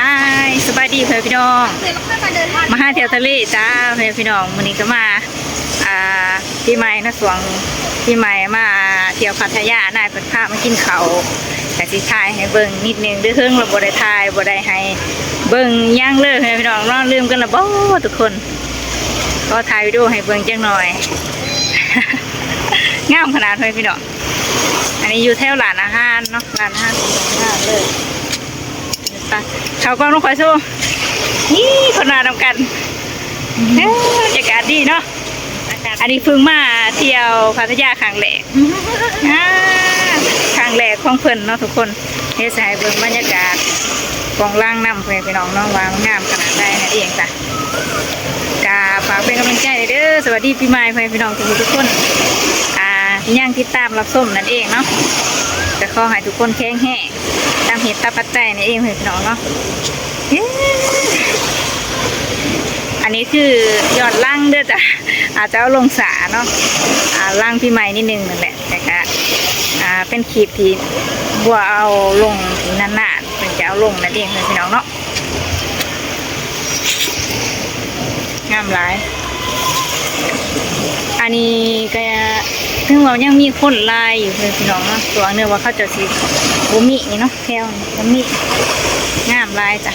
ຮາຍ ສະບາຍດີພໍ່ແມ່ພີ່ນ້ອງ ມາຫາທ່ຽວທະເລຈ້າພໍ່ແມ່ພີ່ນ້ອງ. ມື້ນີ້ກໍມາ ອ່າ ປີໃໝ່ເນາະ ຊ່ວງປີໃໝ່ມາທ່ຽວພັດທະຍາ ນາຍເພິ່ນພາມາກິນເຂົ້າ ກະຊິຖ່າຍໃຫ້ເບິ່ງນິດໜຶ່ງເດີ້. ເຖິງລະບໍ່ໄດ້ຖ່າຍ ບໍ່ໄດ້ໃຫ້ເບິ່ງຫຍັງເລີຍພໍ່ແມ່ພີ່ນ້ອງເນາະ ລືມກັນລະບໍ່ທຸກຄົນ. ຂໍຖ່າຍວິດີໂອໃຫ້ເບິ່ງຈັກໜ່ອຍ ງາມຂະໜາດພໍ່ແມ່ພີ່ນ້ອງ. ອັນນີ້ຢູ່ແຖວຮ້ານອາຫານເນາະ ຮ້ານອາຫານງາມເລີຍ. ໄປ ເຂົ້າກ້ອງນ້ອງຂ້ອຍຊູ ນີ້ຄົນມານຳກັນ. ເອີ ບັນຍາກາດດີເນາະ. ອັນນີ້ເພິ່ງມາທ່ຽວພັດທະຍາຄັ້ງແລກ ອ່າ ຄັ້ງແລກຂອງເພິ່ນເນາະທຸກຄົນ. ດຽວຊິໃຫ້ເບິ່ງບັນຍາກາດເບື້ອງຫຼັງນຳ ພໍ່ແມ່ພີ່ນ້ອງເນາະ ວ່າມັນງາມຂະໜາດໃດນັ້ນເອງຈ້ະ. ກະຝາກເປັນກຳລັງໃຈເດີ້. ສະຫວັດດີປີໃໝ່ພໍ່ແມ່ພີ່ນ້ອງທຸກໆຄົນ ອ່າ ທີ່ຍັງຕິດຕາມຮັບຊົມນັ້ນເອງເນາະ. ກະຂໍໃຫ້ທຸກຄົນແຂງແຮງຕາມເຫດຕາມປັດໄຈນັ້ນເອງ ພໍ່ແມ່ພີ່ນ້ອງເນາະ. ເອີ ອັນນີ້ຄືຍ້ອນຫຼັງເດີ້ຈ້ະ ອາດຈະເອົາລົງຊ້າເນາະ ອ່າ ຫຼັງປີໃໝ່ນິດໜຶ່ງນັ້ນແຫຼະ. ແຕ່ກະ ອ່າ ເປັນຄລິບທີ່ບໍ່ເອົາລົງນານໆ ເພິ່ນຈະເອົາລົງນັ້ນເອງເດີພີ່ນ້ອງເນາະ. ງາມຫຼາຍ ອັນນີ້ກະຖືວ່າຍັງມີຄົນຫຼາຍຢູ່ເດີພີ່ນ້ອງເນາະ. ຊ່ວງໜຶ່ງວ່າເຂົາເຈົ້າຊິບໍ່ມີນີ້ເນາະ ແຖວນີ້ບໍ່ມີ ງາມຫຼາຍຈ້ະ.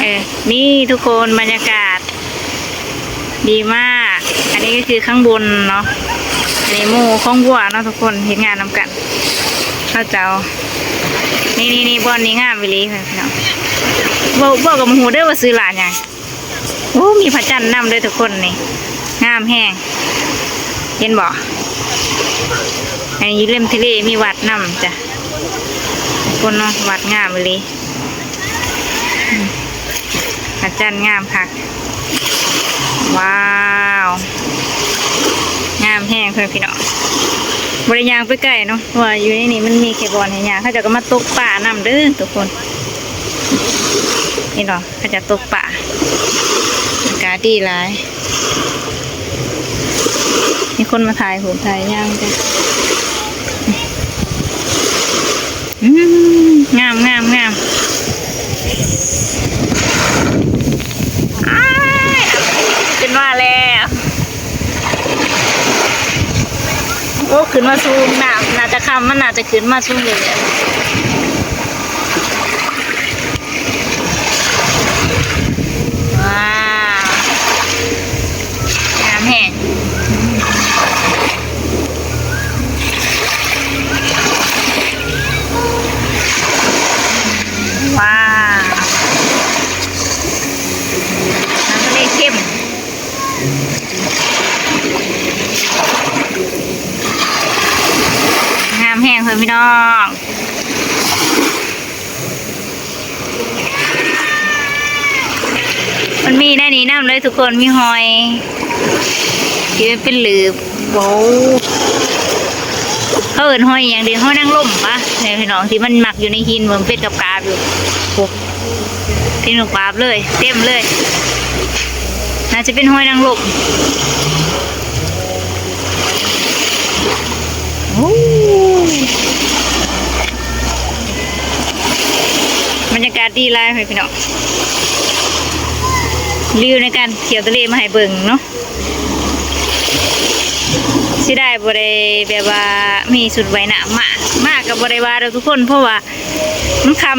ເອີ ນີ້ທຸກຄົນ ບັນຍາກາດດີມາກ. ອັນນີ້ກໍຄືຂ້າງບົນເນາະ ອັນນີ້ໝູ່ຂອງບົວເນາະທຸກຄົນ ເຮັດງານນຳກັນເຂົາເຈົ້າ. ນີ້ໆໆ ບ່ອນນີ້ງາມອີ່ຫຼີເພິ່ນເນາະ. ເວົ້າ ເວົ້າກໍບໍ່ຮູ້ເດີ້ວ່າຊື່ຮ້ານຫຍັງ. ໂອ້ ມີພະຈັນນຳເດີ້ທຸກຄົນ ນີ້ງາມແຮງ ເຫັນບໍ່? ອັນນີ້ຢູ່ລິມທະເລ ມີວັດນຳຈ້ະ ທຸກຄົນເນາະ. ວັດງາມອີ່ຫຼີ ອືມ ພະຈັນງາມຄັກ. ວ້າວ ງາມແຮງເພິ່ນພີ່ນ້ອງ. ບໍ່ໄດ້ຍ່າງໄປໄກເນາະ ເພາະວ່າຢູ່ໃນນີ້ມັນມີແຄ່ບ່ອນໃຫ້ຍ່າງ. ເຂົາເຈົ້າກໍມາຕົກປານຳເດີ້ທຸກຄົນ ເຫັນບໍ່? ເຂົາເຈົ້າຕົກປາ ອາກາດດີຫຼາຍ. ມີຄົນມາຖ່າຍຮູບຖ່າຍຫຍັງກັນ. ອືມ ງາມໆໆ ອ້າຍ ຂຶ້ນມາແລ້ວ. ໂອ້ ຂຶ້ນມາສູງ ໜ້າ ໜ້າຈະຄ່ຳ ມັນໜ້າຈະຂຶ້ນມາສູງເລື້ອຍໆ. ວ້າວ ງາມແຮງ ວ້າວ ນ້ຳທະເລເຄັມ ງາມແຮງເພິ່ນພີ່ນ້ອງ. ມັນມີໃນນີ້ນຳເລີຍທຸກຄົນ ມີຫອຍທີ່ມັນເປັນຫຼືບ. ໂອ້ ເຂົາເອີ້ນຫອຍຫຍັງເດ? ຫອຍນາງລົມປະ ນີ້ພີ່ນ້ອງ ທີ່ມັນມັກຢູ່ໃນຫີນ ເບິ່ງເປັນກາບໆຢູ່. ໂອ້ ເປັນກາບເລີຍ ເຕັມເລີຍ ໜ້າຈະເປັນຫອຍນາງລົມ. ໂອ້ ບັນຍາກາດດີຫຼາຍເລີຍພີ່ນ້ອງ ຣີວິວໃນການທ່ຽວທະເລມາໃຫ້ເບິ່ງເນາະ. ເສຍດາຍບໍ່ໄດ້ແບບວ່າມີຊຸດວ່າຍນ້ຳມາ ມາກໍບໍ່ໄດ້ວ່າດອກທຸກຄົນ ເພາະວ່າ ມັນຄ່ຳ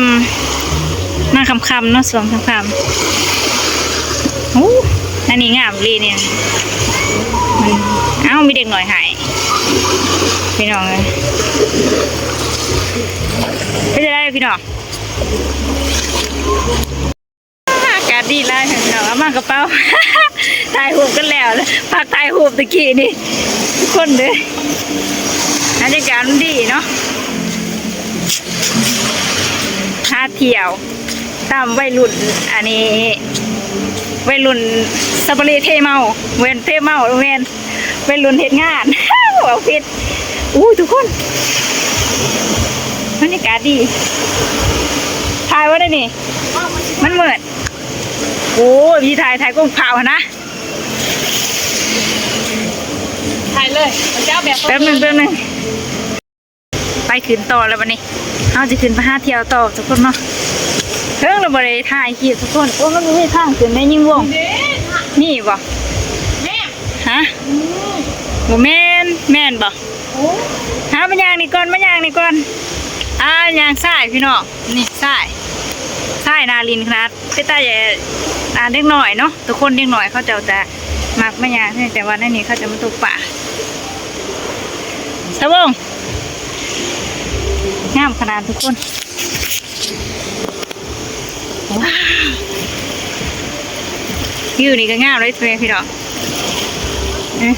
ມາຄ່ຳໆເນາະ ຊ່ວງຄ່ຳໆ. ໂອ້ ອັນນີ້ງາມອີ່ຫຼີນີ້ ເອົ້າ ມີເດັກນ້ອຍໃຫ້ພີ່ນ້ອງເອີຍ. ເປັນຈັ່ງໃດພີ່ນ້ອງ? ອາກາດດີຫຼາຍພີ່ນ້ອງ ເອົາມາກະເປົາ ຖ່າຍຮູບກັນແລ້ວ ພັກຖ່າຍຮູບຕະກີ້ນີ້ ທຸກຄົນເດີ ບັນຍາກາດມັນດີເນາະ. ຫາທ່ຽວຕາມໄວລຸ້ນ ອັນນີ້ໄວລຸ້ນສະບາຣີເທເມົາ ແມ່ນເທເມົາ ແມ່ນໄວລຸ້ນເຮັດງານ ເວົ້າຜິດ. ອູ້ຍ ທຸກຄົນ ບັນຍາກາດດີ ຖ່າຍບໍ່ໄດ້ນີ້ ມັນມືດ. ໂອ້ຍ ມີຖ່າຍ ຖ່າຍກ້ອງເຜົາຫັ້ນນະ ຖ່າຍເລີຍ ເຈົ້າແບບ ແປັບໜຶ່ງ ແປັບໜຶ່ງ ໄປ ໄປຂຶ້ນຕໍ່ແລ້ວບັດນີ້ ເຮົາຈະຂຶ້ນໄປຫາທ່ຽວຕໍ່ທຸກຄົນເນາະ. ເຖິງແລ້ວບໍ່ໄດ້ຖ່າຍຄລິບທຸກຄົນ. ໂອ້ ມັນມີທາງຂຶ້ນໄດ້ຍິງວົງ ນີ້ບໍ່? ຮະ? ບໍ່ແມ່ນ ແມ່ນບໍ່? ຫາມາຍ່າງນີ້ກ່ອນ ມາຍ່າງນີ້ກ່ອນ. ອ່າ ຍ່າງຊ້າຍພີ່ນ້ອງ ນີ້ຊ້າຍ ຊ້າຍໜ້າຫຼິ້ນຂະໜາດ. ເປັນຕາ ອ່າ ເດັກນ້ອຍເນາະ ທຸກຄົນ ເດັກນ້ອຍເຂົາເຈົ້າຈະມັກມາຍ່າງ ແຕ່ວ່າໃນນີ້ເຂົາຈະມາຕົກປາ. ສະໂວງ ງາມຂະໜາດທຸກຄົນ. ວ້າວ ວິວນີ້ກໍງາມເລີຍ ພໍ່ແມ່ພີ່ນ້ອງ. ເອີ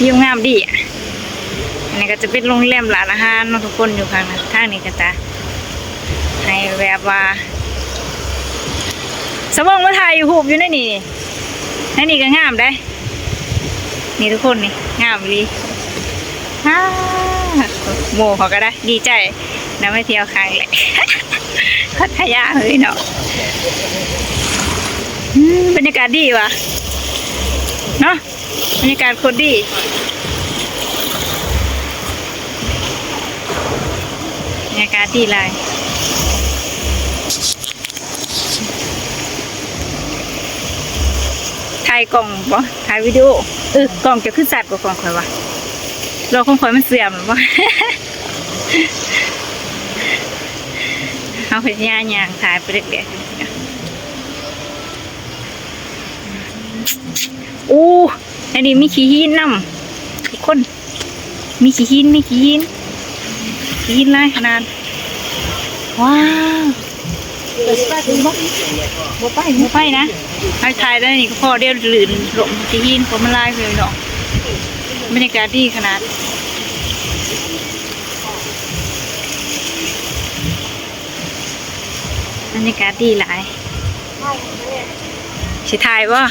ວິວງາມດີ. ອັນນີ້ກໍຈະເປັນໂຮງແຮມ ຮ້ານອາຫານເນາະທຸກຄົນ ຢູ່ຂ້າງໜ້າ. ທາງນີ້ກໍຈະໃຫ້ແບບວ່າ ສະໂວງມາຖ່າຍຮູບຢູ່ໃນນີ້ ໃນນີ້ກໍງາມເດ້. ນີ້ທຸກຄົນ ນີ້ງາມອີ່ຫຼີ. ອ້າ ໂມເຂົາກໍໄດ້ ດີໃຈນຳ ໄປທ່ຽວຄັ້ງແລກ ພັດທະຍາເຮີ້ຍເນາະ. ອືມ ບັນຍາກາດດີຫວາເນາະ ບັນຍາກາດໂຄດດີ ບັນຍາກາດດີຫຼາຍ. ຖ່າຍກ້ອງບໍ່? ຖ່າຍວິດີໂອ. ເອີ ກ້ອງເຈົ້າຄືຊັດກວ່າຂອງຂ້ອຍວະ? ຫຼືຂອງຂ້ອຍມັນເສື່ອມແລ້ວບໍ່? ເຮົາພະຍາຍາມຍ່າງຖ່າຍໄປເລື້ອຍໆ. ໂອ້ ອັນນີ້ມີຂີ້ຫີນນຳ ທຸກຄົນ. ມີຂີ້ຫີນ ມີຂີ້ຫີນ ຂີ້ຫີນຫຼາຍຂະໜາດ. ວ້າວ ໄປຊິໄປບໍ່? ບໍ່ໄປ ບໍ່ໄປນະ. ໃຫ້ຖ່າຍໄດ້ນີ້ກໍພໍ ດຽວລື່ນລົງຂີ້ຫີນ ເພາະມັນຫຼາຍເລີຍເນາະ. ບັນຍາກາດດີຂະໜາດ ບັນຍາກາດດີຫຼາຍ. ຊິຖ່າຍບໍ່?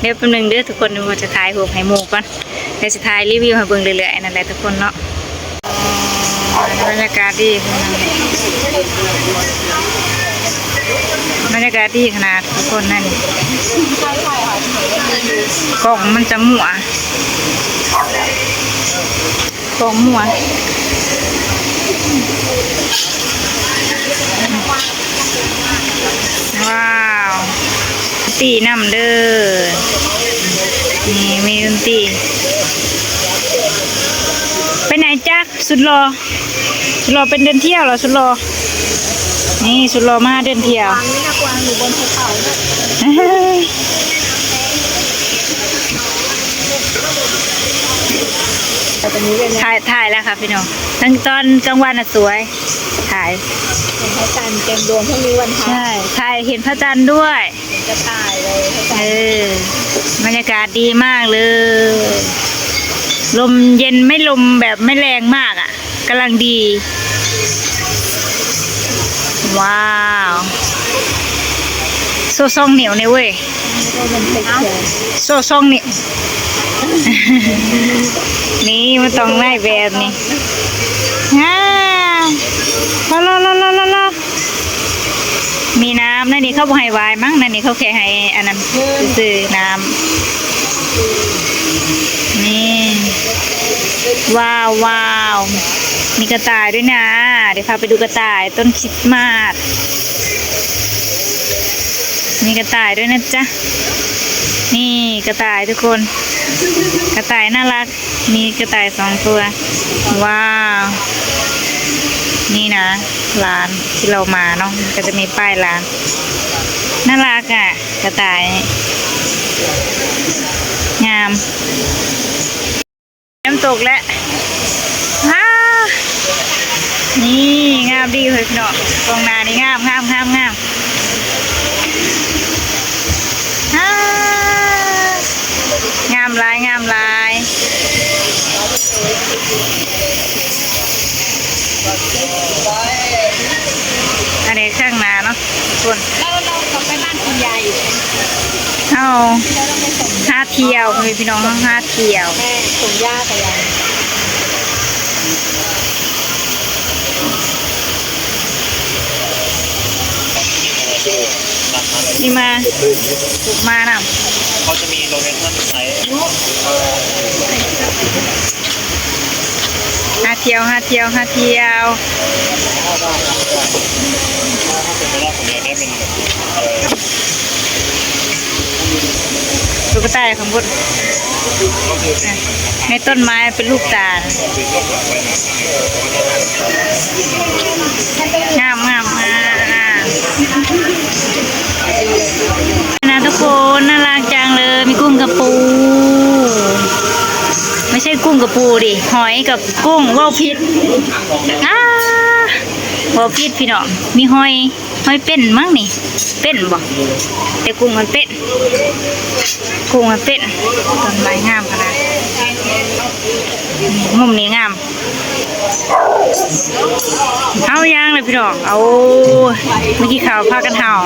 ດຽວແປັບໜຶ່ງເດີທຸກຄົນ ວ່າຈະຖ່າຍຮູບໃຫ້ໝູ່ກ່ອນ ແລ້ວຊິຖ່າຍຣີວິວໃຫ້ເບິ່ງເລື້ອຍໆ ນັ້ນແຫຼະທຸກຄົນເນາະ. ບັນຍາກາດດີ ບັນຍາກາດດີຂະໜາດທຸກຄົນ. ນັ້ນ ກ້ອງມັນຈະມົວ ກອງໝວນ. ວ້າວ ຕີນຳເດີ ນີ້ມີດົນຕີ. ໄປໃນຈັກ ສຸດຫຼໍ່? ສຸດຫຼໍ່ເປັນເດີນທ່ຽວລະ ສຸດຫຼໍ່. ນີ້ສຸດຫຼໍ່ມາເດີນທ່ຽວ. ກວາງນີ້ນະ ກວາງຢູ່ບົນພູເຂົານະ. ຖ່າຍ ຖ່າຍແລ້ວຄ່ະພີ່ນ້ອງ ທັງຕອນກາງວັນນະສວຍ ຖ່າຍເຫັນພະຈັນເຕັມດວງ ເພິ່ງມີວັນພະ ໃຊ່ ຖ່າຍເຫັນພະຈັນດ້ວຍ ເຫັນກະຕ່າຍເລີຍ ເອີ ບັນຍາກາດດີມາກເລີຍ ລົມເຢັນ ໄມ່ລົມແບບໄມ່ແຮງມາກອະ ກຳລັງດີ. ວ້າວ ໂຊສອງນິ້ວແດ່ເວີຍ ໂຊສອງນິ້ວ. ນີ້ມັນຕ້ອງໄດ້ແບບນີ້ ງາມ. ລອ ລອ ມີນ້ຳໃນນີ້ ເຂົາບໍ່ໃຫ້ຫວາຍມັ້ງ ໃນນີ້ເຂົາແຄ່ໃຫ້ອັນນັ້ນຊື່ໆ ນ້ຳ. ນີ້ ວ້າວ ວ້າວ ມີກະຕ່າຍດ້ວຍນະ ດຽວພາໄປດູກະຕ່າຍ ຕົ້ນຄຣິດມາດ ມີກະຕ່າຍດ້ວຍນະຈ໊ະ. ນີ້ກະຕ່າຍທຸກຄົນ ກະຕ່າຍໜ້າລັກ ມີກະຕ່າຍສອງຕົວ. ວ້າວ ນີ້ນະ ຮ້ານທີ່ເຮົາມາເນາະ ກໍຈະມີປ້າຍຮ້ານ ໜ້າລັກອະ ກະຕ່າຍ ງາມ. ນ້ຳຕົກແລ້ວ ວ້າວ ນີ້ງາມດີເຮີ້ຍພີ່ນ້ອງ ກ້ອງໜ້ານີ້ງາມ ງາມ ງາມ ງາມ. ອ້າ ງາມຫຼາຍ ງາມຫຼາຍ. ອັນນີ້ຂ້າງໜ້າເນາະທຸກຄົນ ເຮົາຫາທ່ຽວ ພໍ່ແມ່ພີ່ນ້ອງ ເຮົາຫາທ່ຽວ ແມ່ນ ສົງຢາກະຍັງ. ນີ້ມາ ມານຳ ເຂົາຈະມີໂລເຄຊັນໃຫ້ ເອີ ໂອ້ ຫາທ່ຽວ ຫາທ່ຽວ ຫາທ່ຽວ. ລູກກະຕ່າຍຂ້າງບົນ ໃນຕົ້ນໄມ້ເປັນລູກຕານ ງາມໆ ອ່າ ອ່າ ນະທຸກຄົນ ໜ້າລັກຈັງເລີຍ ມີກຸ້ງກະປູ ບໍ່ໃຊ່ກຸ້ງກະປູເດ ຫອຍກັບກຸ້ງ ເວົ້າຜິດ ອ່າ ເວົ້າຜິດພີ່ນ້ອງ ມີຫອຍ ຫອຍເປັນມັ້ງນີ້ ເປັນບໍ່ ແຕ່ກຸ້ງມັນເປັນ ກຸ້ງມັນເປັນ ຕົ້ນໄມ້ງາມຂະໜາດ ມຸມນີ້ງາມ. ເອົາ ຍ່າງເລີຍພີ່ນ້ອງ ເອົາ ມາກິນເຂົ້າພາກັນເຮົາ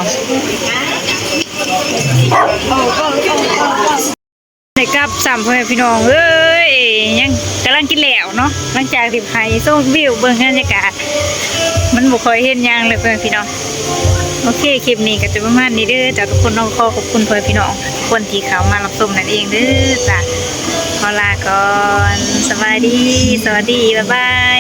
ໄດ້ກັບຊ້ຳ ພໍ່ແມ່ພີ່ນ້ອງເອີຍ ຍັງກຳລັງກິນແລ້ວເນາະ ຫຼັງຈາກທີ່ໄປຊົມວິວເບິ່ງບັນຍາກາດ ມັນບໍ່ຄ່ອຍເຫັນຫຍັງເລີຍ ພໍ່ແມ່ພີ່ນ້ອງ. ໂອເຄ ຄລິບນີ້ກໍຈະປະມານນີ້ເດີຈ້າທຸກຄົນເນາະ ຂໍຂອບຄຸນພໍ່ແມ່ພີ່ນ້ອງ ຄົນທີ່ເຂົ້າມາຮັບຊົມນັ້ນເອງເດີຈ້າ ຂໍລາກ່ອນ ສະບາຍດີ ສະຫວັດດີ ບາຍບາຍ.